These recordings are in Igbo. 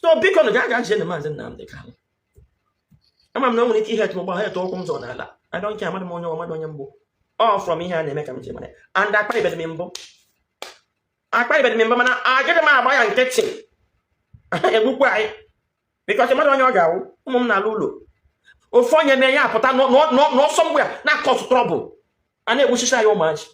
So biko nụ, gaa gaa jie na Maazị Nnamdi Kanu. Ama m na o nwere ike ihe etu mgbe ha etu ụkwụ m zọ n'ala. I don't care, amadị m onye ọmadị onye mbụ. All from ihe a na-eme ka m ji mara ya. And akparịbeghị m mbụ, akparịbeghị m mbụ, mana agaghị m agba ya nkịtị egbukwa anyị, because mmadụ onye ọ ga-awụ ụmụ m n'ala ụlọ ofu onye mee ya apụta n'ọsọ mgbe a na-acause trouble, a na-egbuchicha ya ụmụazị,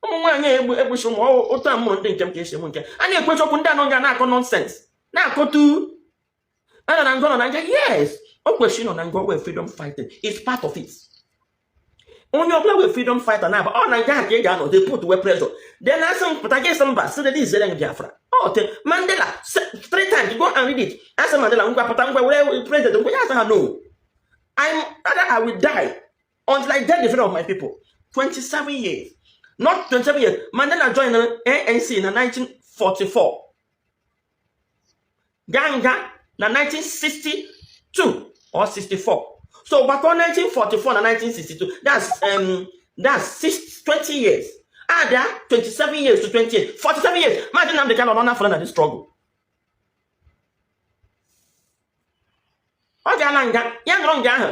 ụmụ nwaanyị egbu egbuchi ụmụ otu a mụrụ ndị nke m ka esi emu nke a na-ekwu eziokwu. Ndị anọ ga na-akọ nonsense, na-akọtu a nọ na ngọ, nọ na nga. Yes, o kwesịrị ịnọ na nga wee freedom fighting is part of it. Onye ọbụla wee freedom fighter na-aba ọ na nga ka ị ga-anọ, they put we pressure, then asị m pụta gị sị mba, sị release zere Biafra. Ọ te Mandela three times, go and read it. Asị Mandela, ngwa pụta, ngwa were president, ngwa ya asị ha, "No, I'm rather I will die until I get the freedom of my people." 27 years, not 27 years. Mandela joined ANC na 1944, gaa nga na 1962 or 64. So gbakọ 1944 na 1962, that's 20 years. Ada 27 years to 20 years, 47 years. Maazị Nnamdi Kanu nọ n'afọ na the struggle. Ọ gaala nga, ya nọrọ nga ahụ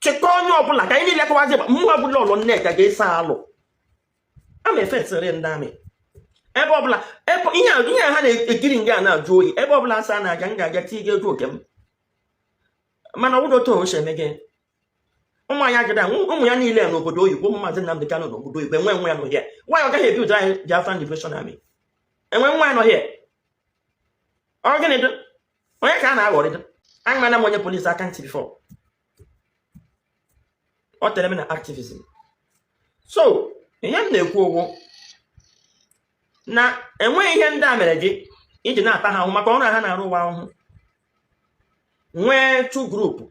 chịkọọ onye ọbụla ka anyị niile kọwazi. Mmụọ ọbụla ụlọ Nneka ga-esa alụ ama efesịrị ndị amị ebe ọbụla ebe ihe a ha na-ekiri nga na-ajụ oyi. Ebe ọbụla asa na-aga, m ga-aga tinye ego oke m, mana ọ bụrụ otu o si eme gị ụmụ anyị agada ụmụ ya niile n'obodo oyibo. Ụmụ Maazị Nnamdi Kanu n'obodo oyibo, enwe nwe ya nọ here. Nwaanyị ọ gaghị ebi ụdị anyị Biafran Liberation Army, enwe nwa ya nọ here. Ọ gịnị dị? Onye ka a na-aghọrịdo? Aṅana m onye polisi aka ntị before ọ tere m na activism. So ihe m na-ekwu ogwu na enweghị ihe ndị a mere gị iji na-ata ha ahụhụ maka ọrụ ha na-arụ ụwa ahụhụ. Nwee two group,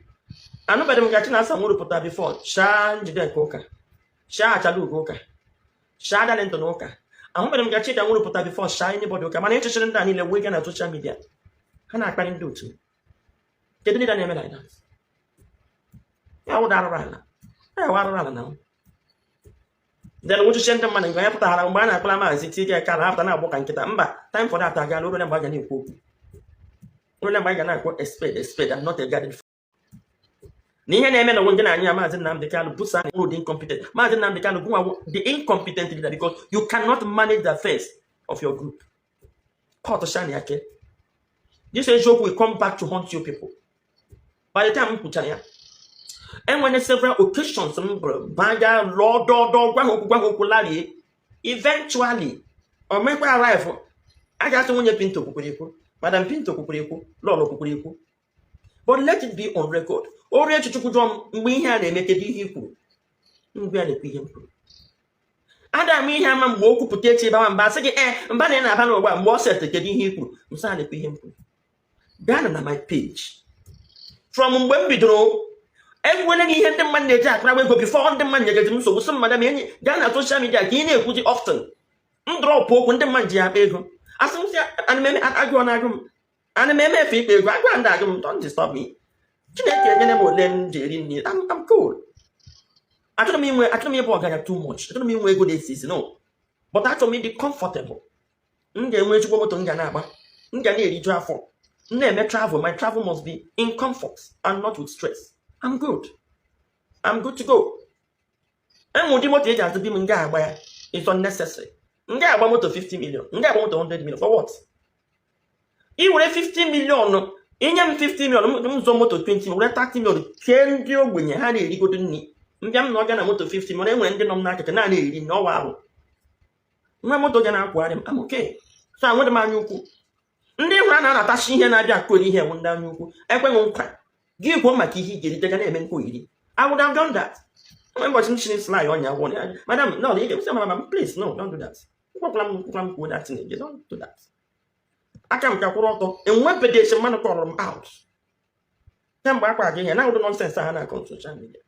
anụbeghị m ka Chinasa Nworu pụta before shaa Njideka ụka, shaa Achalugo ụka, shaa Darlington ụka. Ahụbeghị m ka Chika Nworu pụta before shaa anybody ụka, mana ịchịchịrị ndị a niile wee gaa na social media, ha na-akparị ndị otu. Kedu ndị na-eme like that? Ya wụda arụrụ ala, ya wụ arụrụ ala na m. Then nwụchiche ndị mmadụ nke onye pụtara mgbe a na-akpara Maazị Tike ka na-apụta na-agbụ ka nkịta. Mba, time for that agaala. Orule mgbe a ga na-ekwu okwu, orule mgbe anyị ga na-akpọ a spade a spade and not a garden. Na ihe na-eme na onwe na anya Maazị Nnamdi Kanu busa na dị incompetent. Maazị Nnamdi Kanu gụnwa the incompetent leader, because you cannot manage the affairs of your group. Court shani ake. This eziokwu will come back to haunt you people. By the time m kwuchara ya, enwere several occasions m bụrụ baga lụọ dọdọ, gwa ha okwu, gwa ha okwu larie. Eventually o mekwa arrive, a ga-asị nwunye Pinto kwukwere ekwu, Madam Pinto kwukwere ekwu, Lọlọ kwukwere ekwu. But let it be on record. Oru echichukwu jụọ m mgbe ihe a na-eme, kedu ihe i kwuru? Mgbe a na-ekwu ihe m kwuru, ada m ihe ama mgbe o kwupụta echi bawa mba, sị gị ee mba na ị na-aba n'ụgbọ a mgbe ọ set, kedu ihe i kwuru? M sị a na-ekwu ihe m kwuru. Gaa na my page from mgbe m bidoro egwuwele gị ihe ndị mmadụ na-eji akparawa ego before ndị mmadụ nyegezi m nsogbu, sị mmadụ enyi gaa na social media ka ị na-ekwuzi. Often m drop okwu, ndị mmadụ ji ya akpa ego. Asị m sị ana m eme agụọ na agụ m, ana m eme efe ikpe ego agụa ndị agụ m. Don't disturb me. Chineke enyere m ole m ji eri nri. I'm cool. Achọrọ m inwe, achọrọ m ịbụ ọgaranya too much, achọrọ m inwe ego na-esi isi, no, but achọrọ m ịdị comfortable. M ga-enwe ezigbo moto m ga na-agba, m ga na-eriju afọ, m na-eme travel. My travel must be in comfort and not with stress. I'm good, I'm good to go. Enwe ụdị moto eji azụ bi m nga agba ya is unnecessary. M ga-agba moto 50 million, m ga-agba moto 100 million, for what? I were 50 million, inye m 50 million, m zụọ moto 20 million, were 30 million kee ndị ogbenye ha na-erigodo nri. Mbịa m na ọga na moto 50 million, enwere ndị nọ m n'akụkụ naanị eri nri ọwa ahụ nwa moto ga na-akwụgharị m. Am okay. So enweghị m anya ukwu. Ndị hụrụ a na-anatachi ihe na-abịa akụri ihe enwe ndị anya ukwu ekweghị nkwa gị kwuo maka ihe ị ga-erite ga na-eme nkwa iri. I would have done that. Mgbe ụbọchị m chiri sly ọnya gwọ ya, "Madam, no, ị ga-esi madam, please, no, don't do that." Gwakwara m, gwakwara m kwuo that thing again. Don't do that. Aka m ka kwụrụ ọtọ. Enwebeghị esi mmadụ kọrọ m out kemgbe akwa gị ihe na ụdị nonsense ha na-akọ social media.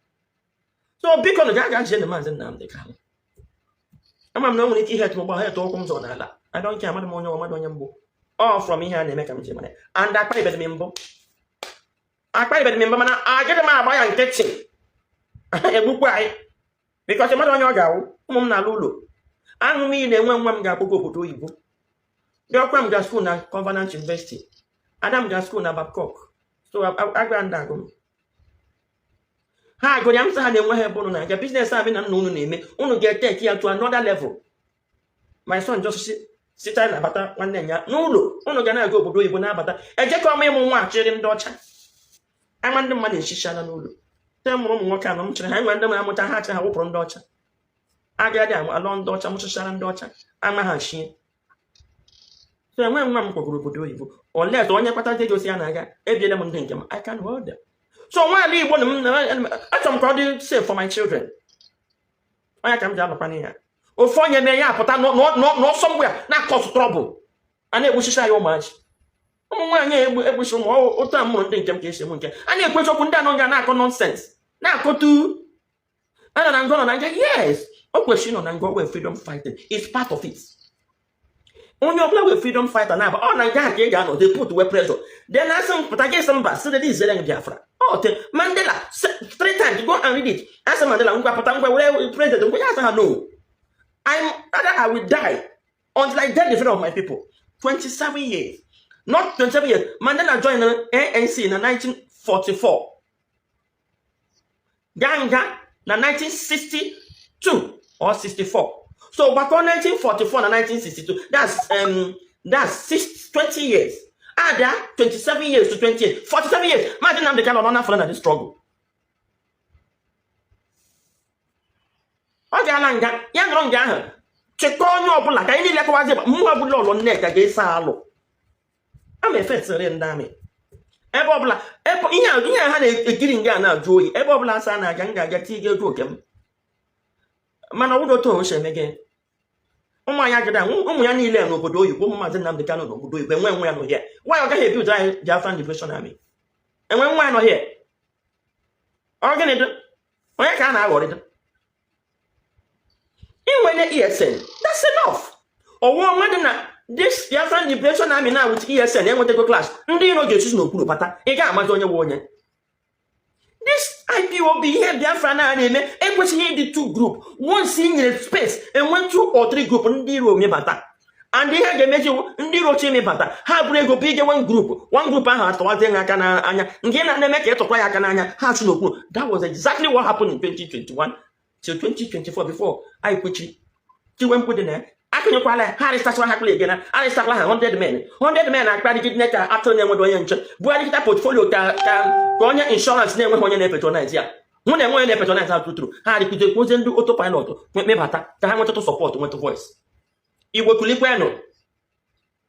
So biko nụ, gaa gaa jie na Maazị Nnamdi Kanu. Ama m na o nwere ike ihe etu mgbe ha etu ụkwụ m zọ n'ala. I don't care, amadị m onye ọmadị onye mbụ. All from ihe a na-eme ka m ji mara ya. And akparịbeghị m mbụ, akparịbeghị m mbụ, mana agaghị m agba ya nkịtị egbukwa anyị, because mmadụ onye ọ ga-awụ ụmụ m n'ala ụlọ aṅụ m iyi na-enwe nwa m ga-akpọgo obodo oyibo. Dị ọkwa m ga school na Covenant University. Ada m gara school na Babcock, so agara ndị agụ m ha agụrụ ya. M sị ha na-enweghị ebe unu na-aga. Business a na nna unu na-eme, unu ga-eteki ya to another level. My son just si China bata, nwanne ya n'ụlọ unu ga na-aga obodo oyibo na-abata, ejekọ m ịmụ nwa chịrị ndị ọcha ama ndị mmadụ eshichala n'ụlọ. Te mụrụ ụmụ nwoke anọ m chịrị ha, enwe ndị mara amụcha ha chịrị ha wụpụrụ ndị ọcha agadi alọ ndị ọcha mụchachara ndị ọcha ama ha shie. So enwe nwa m kwagoro obodo oyibo olet onye kpata ego si ya na-aga. Ebiela m ndị nke m, I can hold them. So nwaala Igbo na m achọrọ m ka ọ dị safe for my children. Onye ka m ji alụkwana ya, ofu onye mee ya apụta n'ọsọ mgbe ya na-akọsụ trouble, a na-egbuchicha ya ụmụazị, ụmụ nwaanyị egbu egbuchi ụmụ otu a mụrụ ndị nke m ka esi emu nke a na-ekwechi okwu. Ndị anọ ga na-akọ nonsense na-akọtu ana na ngọ nọ na nga. Yes, o kwesịrị ịnọ na nga wee freedom fighting is part of it. Onye ọbụla wee freedom fighter na-aba ọ na nga ka ị ga-anọ, they put we pressure, then asị m pụta gị sị mba, sị dị izere m Biafra. Ọ te Mandela three times, go and read it. Asị Mandela ngwa pụta, ngwa were president, ngwa ya, asị ha no, I'm rather I will die until I get the freedom of my people. 27 years, not 27 years. Mandela joined ANC na 1944, gaa nga na 1962 or 64. So gbakọ 1944 na 1962, that's six, 20 years. Ada 27 years to 20 years, 47 years. Maazị Nnamdi Kanu nọ n'afọ na the struggle. Ọ gaala nga ya nọrọ nga ahụ chịkọọ onye ọbụla ka anyị niile kọwazi mmụọ ọbụla ụlọ Nneka ga-esa alụ ama efesịrị ndị amị ebe ọbụla ebe ihe a ha na-ekiri nga a na-ajụ oyi. Ebe ọbụla asa na-aga m ga-aga tiga ego oke m, mana ọ bụrụ otu o si eme gị ụmụ anyị agada ụmụ ya niile n'obodo oyibo. Ụmụ Maazị Nnamdi Kanu n'obodo oyibo enwe nwa ya nọ here. Nwaanyị ọ gaghị ebi ụdọ anyị Biafran Liberation Army enwe nwa ya nọ here. Ọ gịnị dị onye ka a na-aghọrịdo inwere ESN? That's enough. Ọwụwa ọnwa dị na this Biafran Liberation Army na with ESN enwetago class. Ndị iro ga-esi n'okpuru bata, ị ga-amazi onye nwe onye. This IPOB, ihe Biafra na na-eme ekwesịghị ịdị two group. Once ị nyere space enwe two or three group, ndị iro mebata, and ihe ga-emezi ndị iro chi mebata ha bụrụ ego bụ ije one group, one group ahụ atọwazie ha aka n'anya nke na-eme ka ịtụkwa ya aka n'anya ha chụ n'okpuru. That was exactly what happened in 2021 till 2024 before anyị kwechiri tiwe mkpu dị na ya. Akụnyekwala ya, ha arịsachara ha kpụrụ egena arịsakwa ha 100 men, 100 men akparịgide ka atụrụ na-enweghị onye nche, bugharịkịta portfolio ka onye insurance na-enweghị onye na-epatronize ya. Hụ na enwe onye na-epatronize ha tụtụrụ ha arịkwute kwozie ndị autopilot mebata ka ha nwetụtụ support, nwetụ voice. Igbo kulikwenụ,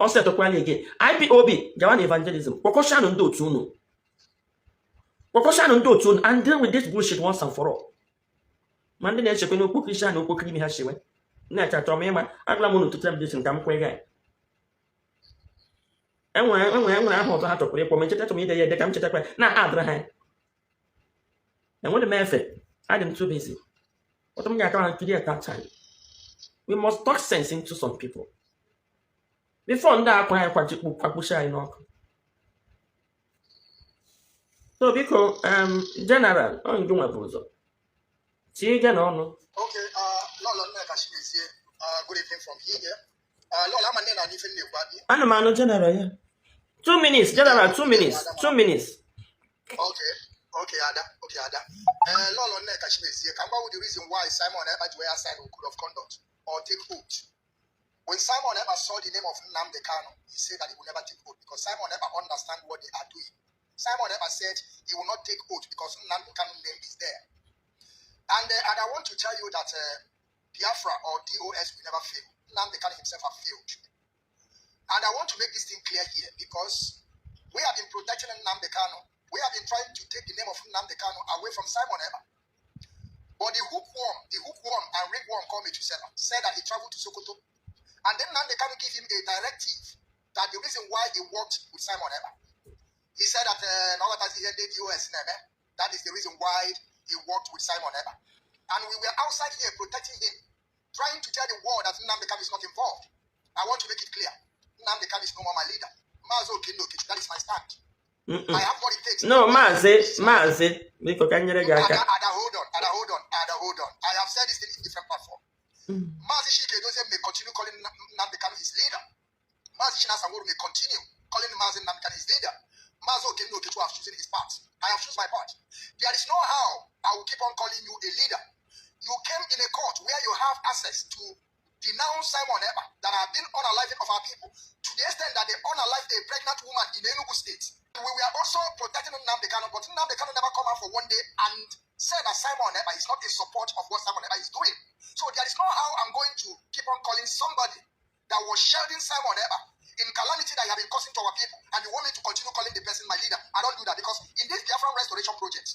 ọ setụkwala ege IPOB gawa na evangelism. Kpọkọshanụ ndị otu unu, kpọkọshanụ ndị otu unu and deal with this bullshit once and for all. Ma ndị na-echekwa n'okwu Kristian, okwu imi ha shiwe na-eche, achọrọ m ịma agwala m unu tụtụ m disin ka m kwee ga enwere aha ọzọ ha chọkwara ịkpọ m ncheta. Chọrọ m ide ya ede ka m chetakwa na adịrị ha. Enweghị m efe, adị m too busy. Ọtọ m ga-aka ha nkiri at that time. We must talk sense into some people before ndị akwa anyị kwajikpu kwakpuchi anyị n'ọkụ. So biko, general ọ ngị nwebụ ụzọ tie gị n'ọnụ. Okay, Lolo Nneka Chimezie, good evening from here. Lolo, ama nne na n'ife m na-ekwu abi. Ana m anụ, general ya. 2 minutes, general, 2 minutes, 2 minutes. Okay, Ada, okay, Ada. Lolo Nneka Chimezie, ka m gwa you the reason why Simon Ekpa ji wee sign a code of conduct or take oath. When Simon Ekpa saw the name of Nnamdi Kanu, he said that he will never take oath because Simon Ekpa understand what they are doing. Simon Ekpa said he will not take oath because Nnamdi Kanu name is there. And I want to tell you that Biafra or DOS will never fail. Nnamdi Kanu himself have failed. And I want to make this thing clear here because we have been protecting Nnamdi Kanu. We have been trying to take the name of Nnamdi Kanu away from Simon Ekpa. But the hookworm and ringworm called Methuselah said that he traveled to Sokoto. And then Nnamdi Kanu gave him a directive that the reason why he worked with Simon Ekpa. He said that DOS, that is the reason why he worked with Simon Ekpa. And we were outside here protecting him, trying to tell the world that Nnamdi Kanu is not involved. I want to make it clear. Nnamdi Kanu is no more my leader. Mazi Okindo, that is my stand. I have what it takes. No, maazị, maazị, biko ka m nyere gị aka. Ada, Ada, hold on. Ada, hold on. Ada, hold on. I have said this thing in different platform. Mazi Chike Dozie may continue calling Nnamdi Kanu his leader. Mazi Chinasa Nworu may continue. calling Mazi Nnamdi Kanu his leader. Mazi Okenna Okechukwu have chosen his part. I have chosen my part. There is no how I will keep on calling you a leader. You came in a court where you have access to denounce Simon Ekpa that have been unaliving of our people to the extent that they unalived a pregnant woman in Enugu State. We were also protecting Nnamdi Kanu, but Nnamdi Kanu never come out for one day and said that Simon Ekpa is not in support of what Simon Ekpa is doing. So there is no how I'm going to keep on calling somebody that was shielding Simon Ekpa in calamity that he have been causing to our people, and you want me to continue calling the person my leader. I don't do that, because in this Biafran restoration project,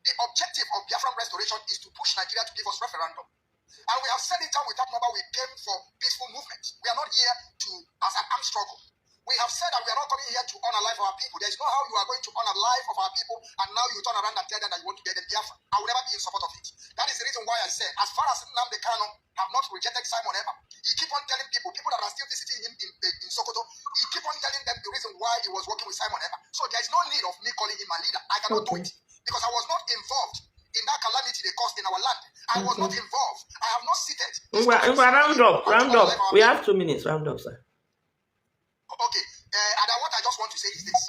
the objective of Biafran restoration is to push Nigeria to give us referendum. And we have said it down without number, we came for peaceful movement. We are not here to as an armed struggle. We have said that we are not coming here to honor life of our people. There is no how you are going to honor life of our people and now you turn around and tell them that you want to get them Biafra. I will never be in support of it. That is the reason why I said, as far as Nnamdi Kanu have not rejected Simon Ekpa, he keep on telling people, people that are still visiting him in Sokoto, he keep on telling them the reason why he was working with Simon Ekpa. So there is no need of me calling him my leader. I cannot do it because I was not involved in that calamity they caused in our land. I was not involved. I have not seated. Ngwa, round up, round up. We have 2 minutes. Round up, sir. Okay, and what I just want to say is this.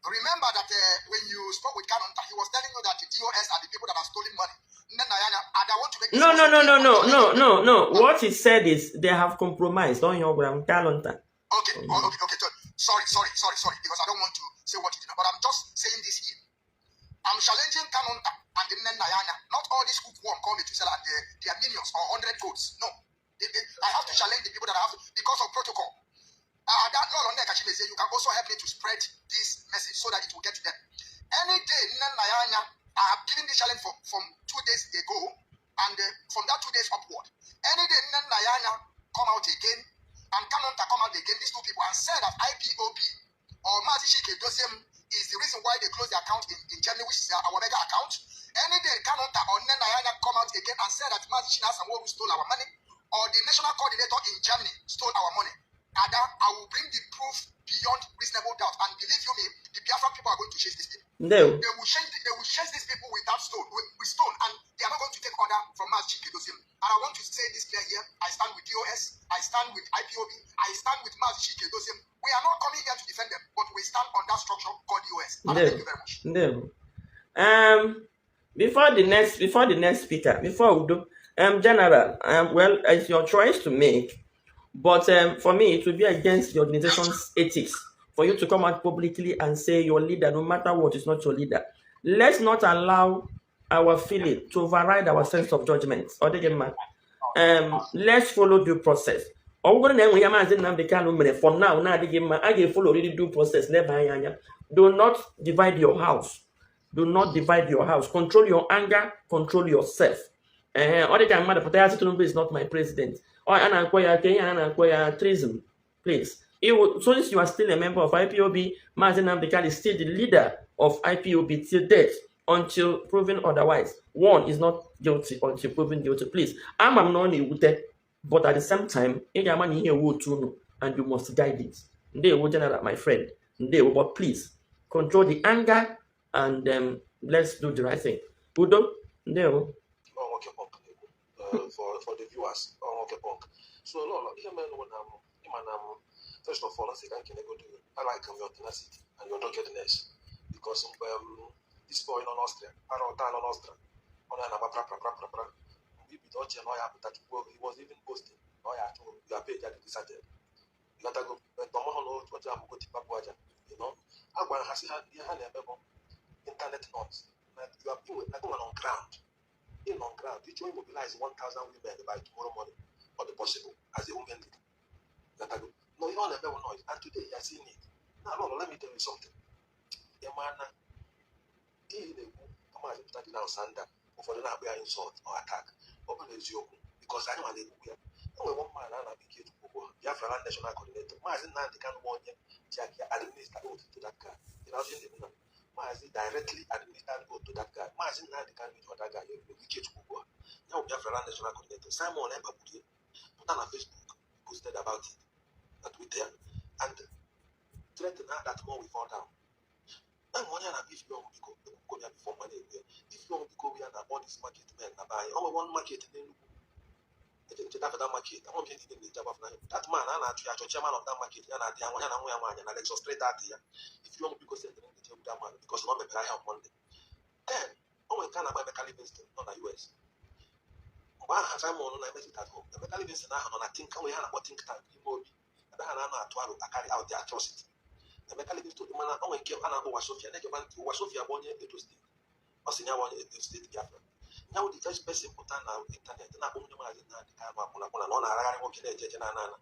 Remember that when you spoke with Kanunta, he was telling you that the DOS are the people that have stolen money. Nene, and I want to make this No, no, also no, clear. no, I'm no, no, challenging no, no. What he said is they have compromised on your ground. Kanunta. Okay, oh, okay. Sorry, sorry, sorry, sorry, because I don't want to say what you did, but I'm just saying this here. I'm challenging Kanunta and the Nene, not all these lukewarm call me to sell and their minions or 100 goats. No. I have to challenge the people that I have to, because of protocol. That Lord Nneka Chimezie, you can also help me to spread this message so that it will get to them. Any day, Nnenna, I have given this challenge from 2 days ago, and from that 2 days upward. Any day, Nnenna come out again, and Kanunta come out again, these two people, and said that IPOB or Mazi Chika Edoziem is the reason why they closed the account in Germany, which is our mega account. Any day, Kanunta or Nnenna come out again and said that Mazi Chinasa Nworu stole our money, or the national coordinator in Germany stole our money. Ada, I will bring the proof beyond reasonable doubt. And believe you me, the Biafran people are going to chase these people. No. They will chase these people without stone, with stone, and they are not going to take order from Mazi Chika Edoziem. And I want to say this clear here. I stand with DOS, I stand with IPOB, I stand with Mazi Chika Edoziem. We are not coming here to defend them, but we stand on that structure called DOS. And I No. thank you very much. No. Before the next speaker, before we do, General, well, it's your choice to make, but for me, it would be against the organization's ethics for you to come out publicly and say your leader, no matter what, is not your leader. Let's not allow our feeling to override our sense of judgment. Ọ dịghị mma. Let's follow due process. Ọ bụrụ na enwe ya Maazị Nnamdi Kanu mere for now na-adịghị mma, a ga-efollow really due process, leba anya anya. Do not divide your house. Do not divide your house. Control your anger, control yourself. Ee, ọ dị ka mmadụ pụta ya sị Tinubu is not my president. Ọ a na-akpọ ya ka ihe a na-akpọ ya treason. Please. So since you are still a member of IPOB, Maazị Nnamdi Kanu is still the leader of IPOB till death until proven otherwise. One is not guilty until proven guilty. Please. Ama m na ọ na-ewute, but at the same time, ị ga-ama na ihe ewu otu unu and you must guide it. Ndewo, General, my friend. Ndewo, but please control the anger and let's do the right thing. Udo, ndewo. Ọ nwoke punk na-ekwu. For the viewers, ọ nwoke punk. So lọlọ ihe mere nụ na m ịma na m, first of all, nsị ka nkenegodo gị. I like your tenacity and your doggedness, because mgbe m this boy nọ n'Austria ara ụta nọ n'Austria, ọ na-agba pra pra pra pra pra, mgbe ibido ọchị na ọ ya apụta chukwu oge, he was even posting na ọ ya achụ your page adị deserted. Ịghọtago? Ọmahụ na otu abụgo tipapụ aja, you know, a gwara ha sị ha ihe ha na-eme bụ internet noise, na you are na go on ground, in on ground. You join mobilize 1,000 women by tomorrow morning, or the possible as a woman leader. Ịghọtago? No, ihe ọ na-eme bụ noise, and today you are seeing it now. Lolo, let me tell you something. Ị ma na ihe na-ekwu maazị pụta dị na sanda, ụfọdụ na-akpọ ya insult or attack. Ọ bụrụ eziokwu, because anyị nwa na-ekwukwu ya. Enwere one man a na-akpọ Ikechukwu Ugwu, Biafra Land National Coordinator. Maazị Nnamdi Kanu bụ onye ji aka ya administer oath to that guy. Ị na-azụ ndị na Maazị directly administered oath to that guy. Maazị Nnamdi Kanu ji ọda guy, Ikechukwu Ugwu, ya bụ Biafra Land National Coordinator. Simon Ekpa kwuru ya, pụta na Facebook, posted about it na Twitter and threaten her that more we fall down. Enwe onye a na-akpọ Ifi Ọnwụ, biko, ekwukwo ya before mma na-ekwu ya. Ifi Ọnwụ, biko, ya na all these market men na be anyị. Ọ nwere one market n'Enugu. Ejere Ncheta for that market. Ama m ihe niile na-eji agbafụ n'anya. That man a na-achụ ya achọ, chairman of that market, ya na di ya nwa ya na nwa ya nwaanyị na Lexus 330 ya. If you want, biko send ndị je that man, because na ọ mepere ahịa on Monday. Then o nwere nke a na-akpọ Emeka Livingston nọ na US. Mgbe aha Simon na-eme sit at home, Emeka Livingston ahụ nọ na think, nwere ha na-akpọ think tank ime obi ebe ha na-anọ atụ aro akarị out the atrocity. Emeka Livingston, mana o nwere nke a na-akpọ Ụwa Sofia na-ejekwa ntị. Ụwa Sofia bụ onye Edo Steeti. Ọ sị ya bụ onye Edo Steeti Biafra. Ya bụ the first person pụta na internet na-akpọ nwunye Maazị Nnamdị Kanụ akwụna akwụna, na ọ na-aragharị nwoke na-eje eje na ana ana.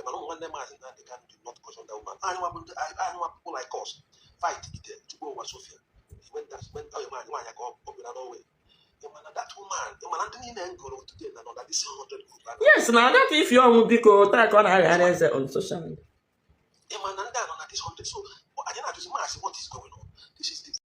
Mana ụmụ nwanne Maazị Nnamdị Kanụ did not caution that woman. Anyị nwa bụ ndị anyị nwa, people like us fight gide tupu Ụwa Sofia. He went that went oh, nwaanyị nwaanyị ka ọ bịara Norway. Mana that woman, mana ndị niile m gụrụ today na nọ na this 100 group a. Yes, na that if ọnwụ biko taa ka ọ na-aghara eze on social media. Ị ma na ndị a nọ na this 100, so anyị na-ajụzi maasị, what is going